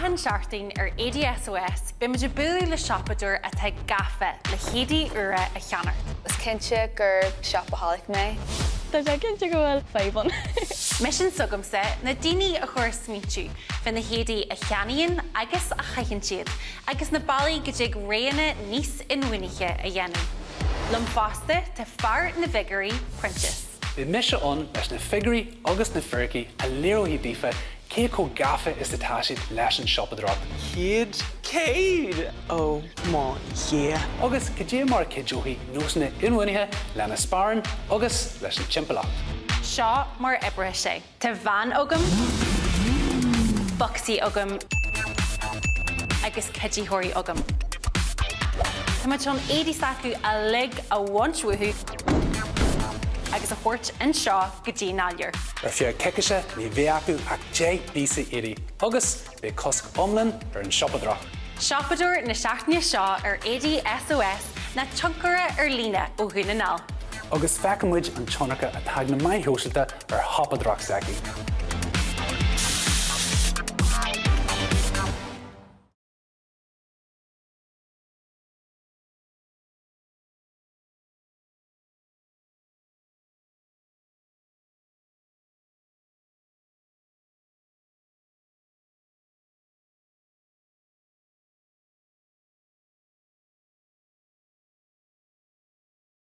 Achan seachtain ar Éadaí SOS, beimid ag bualadh le siopadóir atá gafa le héadaí úra a cheannacht. Is cinnte gur shopaholic mé. Tá sé cinnte go bhfuil fadhb ann. Misean s'agamsa na daoine a chur ag smaointiú fá na héadaí a cheannaíonn agus a chaitheann siad agus na bealaí go dtig roghanna níos inbhuanaithe a dhéanamh. Liom fosta tá fear na bhfigiúirí, Proinsias. Beidh mise ann leis na figiúirí agus na fíricí a léireoidh daofa cé chomh gafa is atá siad leis an siopadóireacht. 100? 100! Ó mo Dhia! Agus cad é mar a chuideoidh nósanna inbhuanaithe lena sparán agus leis an timpeallacht. Seo mar a oibreoidh sé. Tá veain agam, bocsaí agam agus cuiditheoirí agam. Tá muid chun éadaí s'acu uilig a bhaint uathu agus a thabhairt anseo go dtí an áiléar. Ar feadh coicíse ní bheidh acu ach 10 bpíosa éadaí agus beidh cosc iomlán ar an siopadóireacht. Siopadóir na seachtaine seo ar Éadaí SOS ná tionchaire ar líne ó Dhún na nGall. Agus feicfidh muid an tionchar atá ag na meáin shóisialta ar shiopadóireacht s'aici.